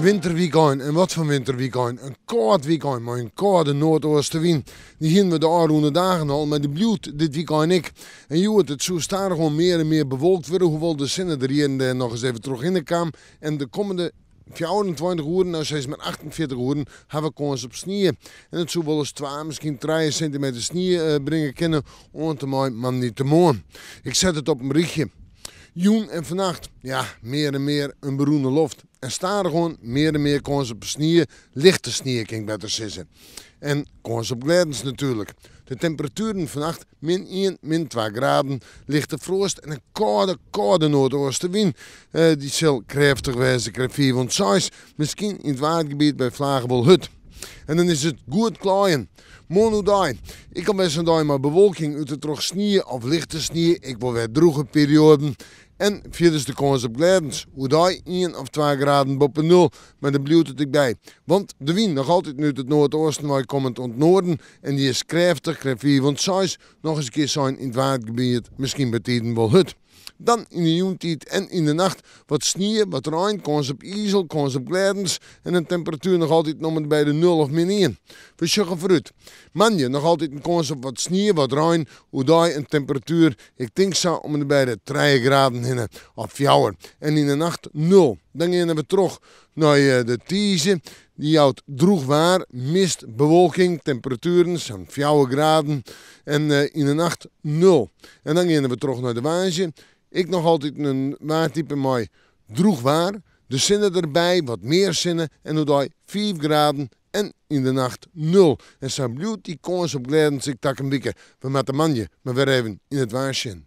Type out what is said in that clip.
Winterwykein en wat foar winterwykein. In kâld wykein mei in kâlde noardeastewyn. Dy hiene we de ôfrûne dagen al, mar dy bliuwt dit wykein ek. En hjoed, it soe stadichoan mear en mear bewolkt wurde, hoewol de sinne der hjir en dêr noch ris even trochhinne kaam. En de kommende 24 oeren, no sis mar 48 oeren, ha we kâns op snie. En it soe wolris twa, miskien trije sintimeter snie bringe kinne oant en mei moandeitemoarn. Ik set it op in rychje. Jûn en fannacht, ja, mear en mear in berûne loft. En stadichoan mear en mear kâns op snie, lichte snie kin ik better sizze. En kâns op glêdens natuerlik. De temperatueren fannacht min ien, min twa graden, lichte froast en in kâlde, kâlde noardeastewyn. Dy sil krêftich wêze, krêft fiif oant seis, miskien yn it Waadgebiet by flagen wol hurd. En dan is it goed klaaien. Moarn oerdei, ek al wer sa'n dei mei bewolking út en troch snie of lichte snie, ek wol wer drûge perioaden. En fierders de kâns op glêdens. Oerdei ien of twa graden boppe nul, mar dêr bliuwt it ek by. Want de wyn noch altyd út it noardeasten wei kommend oant noarden en dy is krêftich, krêft fiif oant seis, noch ris in kear sein yn it Waadgebiet miskien bytiden wol hurd. Dan yn de jûntiid en yn de nacht wat snie, wat rein, kâns op izel, kâns op glêdens en in temperatuer noch altyd om en by de nul of min ien. We sjogge foarút. Moandei noch altyd in kâns op wat snie, wat rein, oerdei in temperatuer, ik tink sa om en by de trije graden hinne of fjouwer en yn de nacht nul. Dan geane we troch nei de tiisdei. Dy jout drûch waar, mist, bewolking, temperatueren sa'n fjouwer graden en yn de nacht nul. En dan geane we troch nei de woansdei. Ek noch altyd in waartype mei drûch waar, de sinne derby, wat mear sinne en oerdei fiif graden en yn de nacht nul. En sa bliuwt dy kâns op glêdens ek takom wike. We moatte moandei mar wer even yn it waar sjen.